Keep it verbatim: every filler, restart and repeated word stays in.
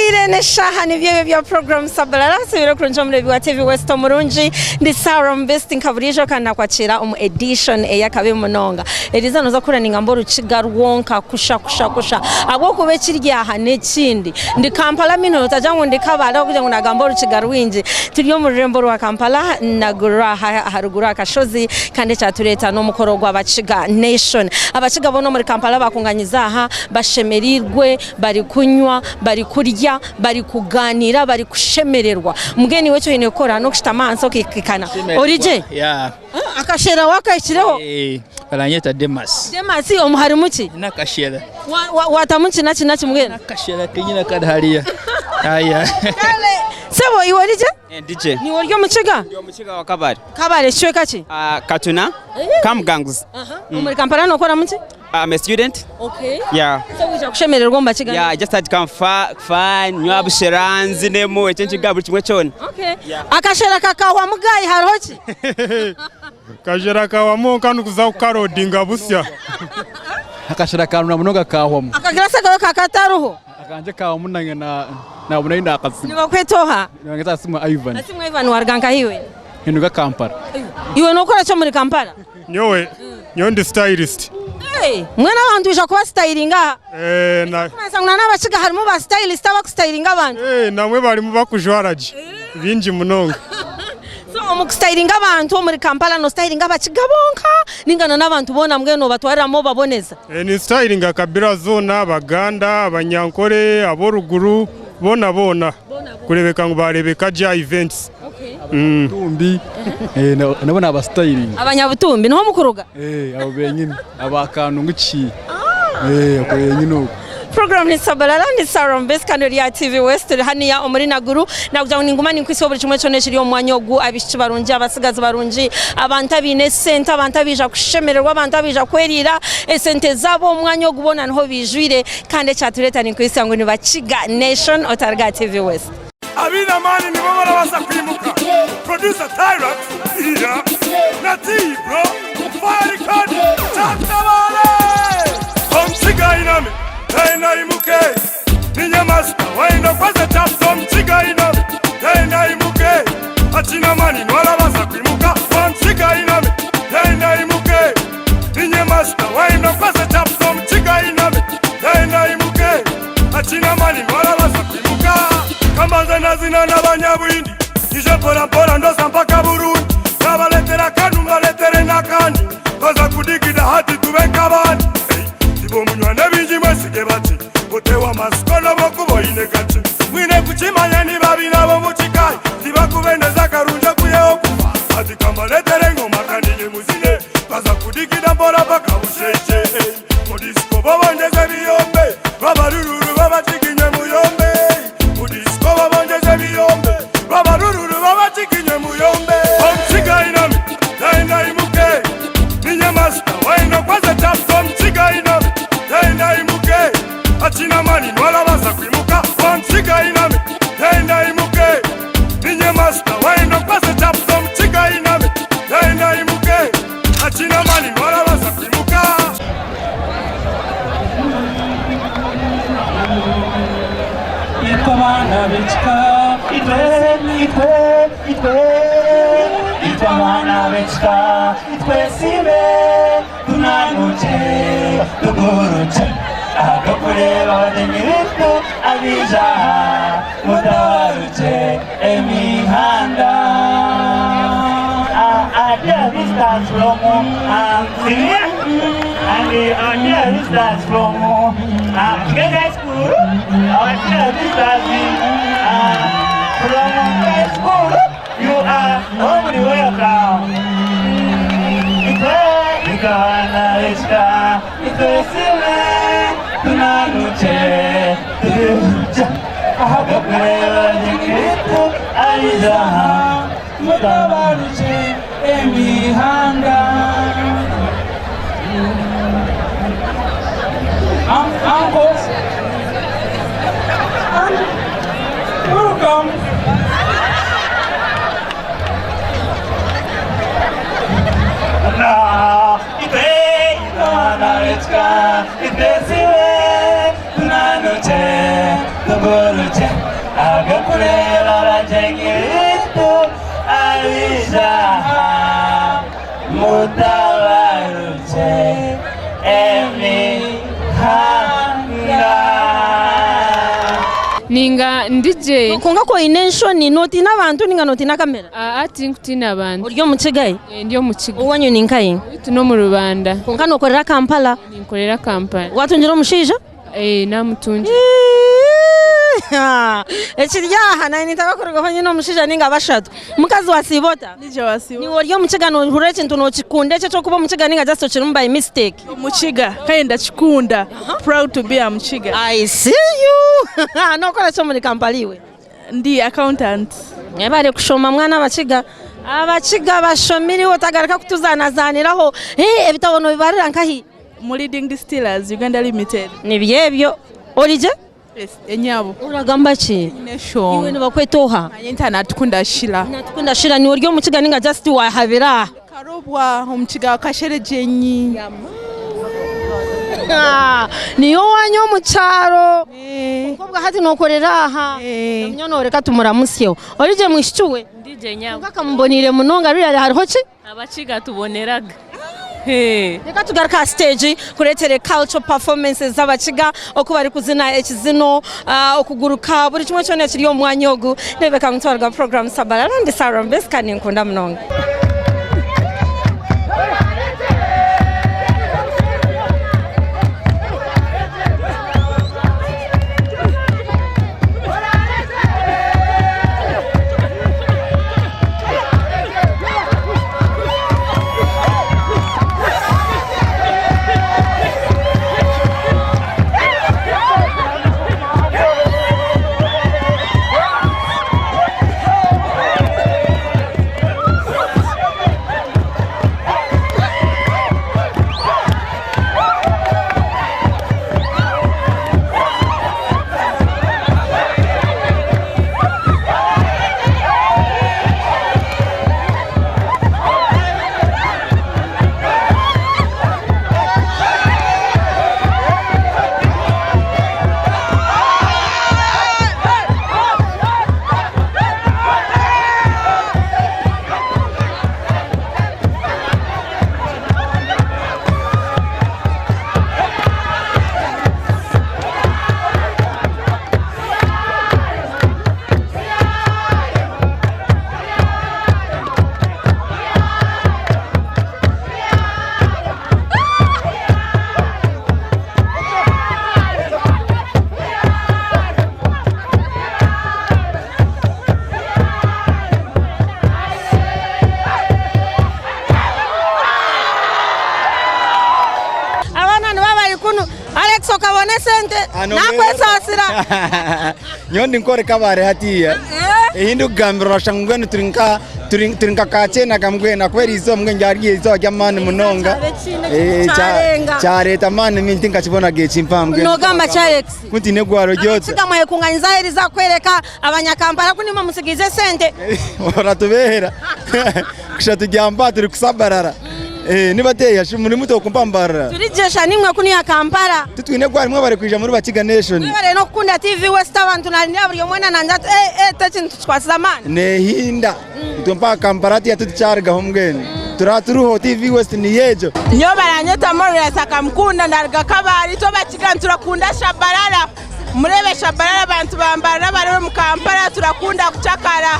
Ire n'eshaaha nibyo ebyo bya program Sabalala. Nsibire kurungi omureebi wa T V West omurungi. Ndi Sarah Mbest nka buriijo, kandi nakwakira omu edition ey'akabi munonga. Eriza noza kuhurira ningamba Orukiga rwonka kusha, kusha, kusha. Ahabw'okuba ekiri aha n'ekindi. Ndi Kampala mino, notagira ngu ndi Kabale ahabw'okugira ngu nagamba Orukiga rwingi. Turi omu rurembo rwa Kampala, nagurura aha, aha ruguru aha kashozi, kandi ekyatureeta n'omukoro gw'Abakiga Nation. Abakiga boona omuri Kampala bakunganyize aha, bashemereirwe, bari kunywa, bari kurya, bari kugaaniira, bari kushemererwa. Mbwenu iwe eki oine kukora n'okushutama ahansi okahikana. Ori gye? Yeah. Ah, akashera wakahikireho? Eh, baranyeta Demas. Demas, omu harimu ki? N'akashera. Wa-, wa-, watamu ki naki naki mbwenu? N'akashera kenyine kari hariya. Aya. Kale, sebo, iwe ori gye? Eh, ndi gye. Niwe ori Omukiga? Ndi Omukiga wa Kabale. Kabale, kicweka ki? Ah, Katuna. Eh. Kamuganguzi. Aha. Mm. Omuri Kampala nokoramu ki? I'm a student. Okay. Yeah. So, wija kushemererwa omu Bakiga? Yeah, I just had come fa-, fun, nywa bushera, nzinemu, ekyo nkiga buri kimwe kyona. Okay. Yeah. Akashera kakahwa mugayi hariho ki? Kashera kahwa monka nikuza kukarodinga busya. Akashera kanura munonga kahwamu. Akagira se kawe kakatariho? Akangye kahwamu nanye na, nabona aine akazima. Nibakweta oha? Nibangeta Asimu Ivan. Asimu Ivan, waruga nkaha iwe? Nduga Kampala. Iwe nokora ki omuri Kampala? Nyowe, nyowe ndi stylist. Hey, mwena abantu ija kuba styling aha. Eh, na- Kumanyisa ngu na n'Abakiga harimu ba stylist abakustylinga abantu. Eh, namwe barimu bakujwara gye. Eh. Bingi munonga. So, omu kustylinga abantu omuri Kampala, no stylinga Abakiga bonka, ninga na n'abantu boona mbwenu obatwariramu obaboneza? Eh, ni stylinga kabira zoona, Abaganda, Abanyankore, ab'oruguru, boona boona. Kurebeka ngu barebeka gye aha events. Okay. Mm. Butumbi. Eh, na-, nabo ni aba styling. Abanyabutumbi, niho mukuruga? Eh, abo benyine. Aba Kanungu ki? Eh, ako benyine oko. Program ni Sabalala, ni Sarah Mbesi, kandi ori aha T V West, turi haniya omuri Naguru. Nakugira ngu ninguma ninkwitsa buri kimwe kyona ekiri omu mwanya ogu, abishiki barungi, abasigazi barungi, abantu abaine esente, abantu abaija kushemererwa, abantu abaija kweriira, esente zaabo omu mwanya ogu boona niho biijwire, kandi ekyatureeta ninkwitsa ngu ni Bakiga Nation, otaruga aha T V West. Abaine amaani nibo barabaasa kwimuka. Producer Tyrax, iya, na T-Bro, Farikon, Chatabaale. Omukiga ainame, taine aimuke. Ninye masita, waine okweza chapter, omukiga ainame, taine aimuke. Akine amaani niwe arabaasa kwimuka. Omukiga ainame, taine aimuke. Ninye masita, waine okweza chapter, omukiga ainame, taine aimuke. Akine amaani niwe arabaasa kwimuka. Kambanze nazina n'abanyabwindi. Ije mpora mpora ndoza mpaka Burundi. Nabaretera akantu, mbaretere n'akandi. Baza kudigida hati tube nk'abandi. Hey, tiba omunywa n'ebingi mwesige bake. Otewa amasiko n'obwokuba oine gake. Mwine kukimanya niba abaine ab'omu kika, tibakubendeza karungi okuyeho kufa. Hati kambaretere engoma kandi nimuzine. Baza kudigida mpora mpaka busheiche. Mu disco bo bongyeza ebiyombe, babarururu babatiginye muyombe. Mu disco bo bongyeza ebiyombe, babarururu babatiginye muyombe. Omukiga ainame, taine aimuke. Ninye masita, waine okweza chapter, omukiga ainame, taine aimuke. Akine amaani niwe arabaasa kwimuka. Omukiga ainame, taine aimuke. Ninye masita, waine okweza chapter, omukiga ainame, taine aimuke. Akine amaani niwe arabaasa kwimuka. Itwe abaana b'ekika, itwe, itwe, itwe, itwe abaana b'ekika, itwesiime, tunanukye, tugurukye, ahabw'okureeba bagyenyi baitu abaija aha, mutabarukye. Emihanda. Ah, our dear visitors from, um, Syria, and, uh, our dear visitors from, uh, Gege School, our dear visitors, uh, from Gege School, you are warmly welcome. Itwe, itwe abaana b'ekika, itwesiime, tunanukye, tugurukye, ahabw'okureeba bagyenyi baitu abaija aha, mutabarukye emihanda. Am-, uncles, welcome. Na, itwe, itwe abaana b'ekika, itwesiime, tunanukye, tugurukye, Rero abagyenyi baitu abaija aha, mutabaruke emihanda. Ninga ndigye. Kwonka ku oine enshoni, notiina abantu ninga notiina kamera? Aa, tinkutiina abantu. Ori Omukiga? Eh, ndi Omukiga. Owanyu ni nkahi? Waitu n'omu Rubanda. Kwonka nokorera Kampala? Ninkorera Kampala. Watungire omushaija? Eh, namutungire. Iiha! Ekiri aha, naanye nintaka kurugaho nyine omushaija ninga bashatu. Mukazi, wasiiba ota? Nigye wasiiba. Niwe ori Omukiga, nohurira ekintu nokikunda, eki eky'okuba Omukiga, ninga just okirimu by mistake? Omukiga, kandi ndakikunda. Proud to be a Mukiga. I see you. Nokora ki omuri Kampala iwe? Ndi accountant. Mwebare kushoma, mwana, Abakiga. Abakiga bashomire, otagaruka kutuzanazaaniraho. Eh, ebitabo nobibarira nkahi? Mu Leading Distillers Uganda Limited. Nibyo ebyo. Ori gye? Yes, enyabo. Oragamba ki? Nation. Iwe nibakweta oha? Nanye nta Natukunda Sheila. Natukunda Sheila, niwe ori Omukiga ninga just wahabira aha? Karobwa, Omukiga wa Kasheregyenyi. Ah, niyo owanyu omu kyaro. Eh. Kwonka obwa hati nokorera aha. Eh. Nyowe noreka tumuramutsyeho. Ori gye mwishiki we? Ndi gye nyabo. Kwonka kamuboneire munonga, really hariho ki? Abakiga tuboneraga. Hey. Reka tugaruke aha stage, kureetere cultural performances z'Abakiga, oku bari kuzina ekizino, ah, okuguruka, buri kimwe kyona ekiri omu mwanya ogu. Rebecca Mutware, program Sabalala, ndi Sarah Mbesi, kandi ninkunda munonga. Abaana nibo bari kunu. Alex, okabona esente? Ah, no, nakwesasira. Nyowe ndi nkore Kabale hatiya. Eh? Eyi ndi kugambira, orashanga mbwenu turi nka, turi, turi nka ka kyena ka mbwenu, kubera izooba mbwenu ryari izooba ry'amaani munonga. Kyareeta amaani mingi, tinkakibonaga eki mpaha mbwenu. Nogamba ki, Alex? Ku ntaine gwaro ryotsa. Abakiga mwekunganyiza aho eriza kwereka Abanyakampala ku nimwe musigize sente. Oratubeera. Kusha turi aha mpaha turi kusabarara. Eh, nibateya shi muri muto kumpa mbarara. Turigyesha nimwe kunu ya Kampala. Titwine gwari mwe bari kwija muri Bakiga Nation. Mwebare no kukunda T V West, abantu narindira buri omwe na nanja ati, "Eh, eh, tekintu tukwasize amaani." Nehinda. Itwe mpaka Kampala tiya tutukyarigaho mbwenu. Turi aha turiho, T V West niyo egyo. Nyowe baranyeta Morris Akamukunda, ndaruga Kabale, itwe Abakiga niturakunda Shabalala. Murebe Shabalala, abantu ba Mbarara bari omu Kampala, turakunda kucakara.